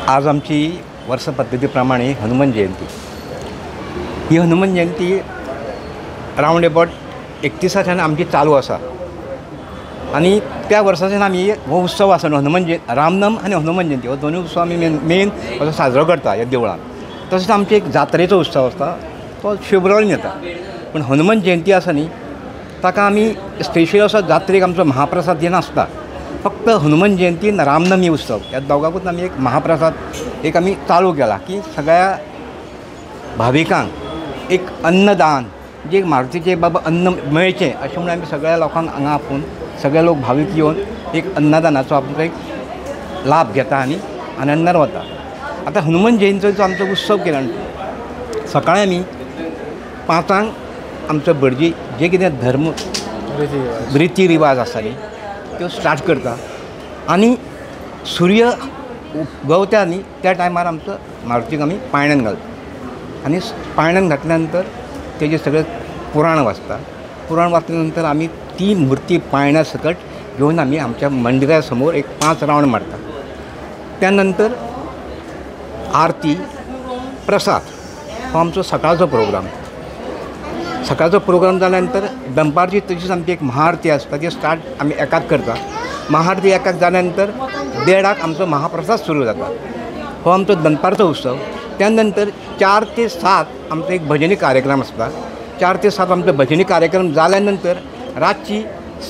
आज आमची वर्स पद्दती प्रमाणे हनुमान जयंती. ही हनुमान जयंती रावंड एबावट 31साच्यान आमची चालू आसा आनी त्या वर्साच्यान आमी हो उत्सव आसा न्हू हनुमान जयंती, रामनम आनी हनुमान जयंती हो दोनूय उत्सव आमी मेन असो साजरो करता ह्या देवळान. तसोच आमची एक जात्रेचो उत्सव आसता तो फेब्रुवारीन येता, पूण हनुमान जयंती आसा न्ही ताका आमी स्पेशल असो जात्रेक आमचो महाप्रसाद दिनासता. फक्त हनुमान जयंती रामनमी उत्सव ह्या दोगांकूच आमी एक महाप्रसाद एक आमी चालू केला की सगळ्या भाविकांक एक अन्नदान जे मारुतीचे बाबा अन्न मेळचें अशें म्हणून आमी सगळ्या लोकांक हांगा आपोवन सगळे लोक भावीक येवन एक अन्नदानाचो आमकां एक लाभ घेता आनी आनंदान वता. आतां हनुमान जयंतीचो आमचो उत्सव केला सकाळीं आमी 5 आमचो भटजी जे कितें धर्म रिती रिवाज आसा न्ही त्यो स्टार्ट करता आनी सूर्य उगवता न्ही त्या टायमार आमचो मारुतीक आमी पायण्यान घालता आनी पायण्यान घातल्या नंतर तेजें सगळें पुराण वाचता. पुराण वाचल्या नंतर आमी ती मूर्ती पायण्या सकट घेवन आमी आमच्या मंदिरा समोर एक 5 रावंड मारता. त्या नंतर आरती प्रसाद हो आमचो सकाळचो प्रोग्राम. सकाळचो प्रोग्राम जाल्या नंतर दनपारची तशीच आमची एक महाआरती आसता ती स्टार्ट आमी एकाक करता. महाआरती एकाक जाल्या नंतर 1:30 आमचो महाप्रसाद सुरू जाता. हो आमचो दनपारचो उत्सव. त्या नंतर 4 ते 7 आमचो एक भजनी कार्यक्रम आसता. 4 ते 7 आमचो भजनी कार्यक्रम जाल्या नंतर रातची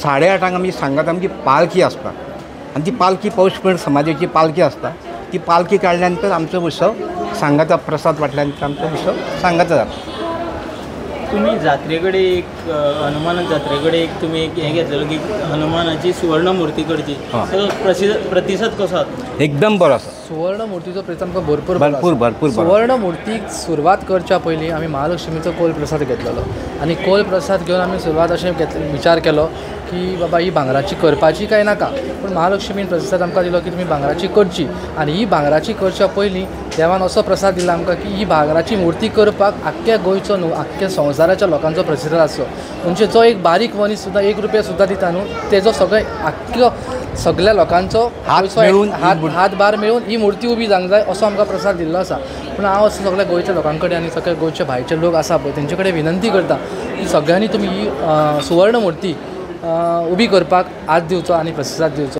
8:30 आमी सांगात आमची पालखी आसता आनी ती पालखी पौषपण समाजाची पालखी आसता. ती पालखी काडल्या नंतर आमचो उत्सव सांगाता प्रसाद वाटल्या नंतर आमचो उत्सव सांगाता जाता. तुमी जात्रे कडेन एक हनुमान जात्रे कडेन एक तुमी एक हें घेतलेलो की हनुमानाची सुवर्ण मूर्ती करची, प्रतिसाद कसो आसा? एकदम बरो आसा. सुवर्ण मूर्तीचो प्रतिसाद आमकां भरपूर भरपूर भरपूर. सुवर्ण मूर्तीक सुरवात करच्या पयलीं आमी महालक्ष्मीचो कोल प्रसाद घेतलेलो आनी कोल प्रसाद घेवन आमी सुरवात अशें विचार केलो की बाबा ही भांगराची करपाची काय नाका, पूण महालक्ष्मीन प्रतिसाद आमकां दिलो की तुमी भांगराची करची. आनी ही भांगराची करच्या पयलीं देवान असो प्रसाद दिला आमकां की ही भांगराची मूर्ती करपाक आख्ख्या गोंयचो न्हू आख्ख्या संवसाराच्या लोकांचो प्रतिसाद आसचो. म्हणजे जो एक बारीक मनीस सुद्दां 1 रुपया सुद्दां दिता न्हू तेजो सगळे आख्खो सगळ्या लोकांचो हातभार मेळून ही मूर्ती उबी जावंक जाय असो आमकां प्रसाद दिल्लो आसा. पूण हांव असो सगळ्या गोंयच्या लोकां कडेन आनी सगळ्या गोंयचे भायचे लोक आसा पळय तेंचे कडेन विनंती करता की सगळ्यांनी तुमी ही सुवर्ण मूर्ती उबी करपाक हात दिवचो आनी प्रतिसाद दिवचो.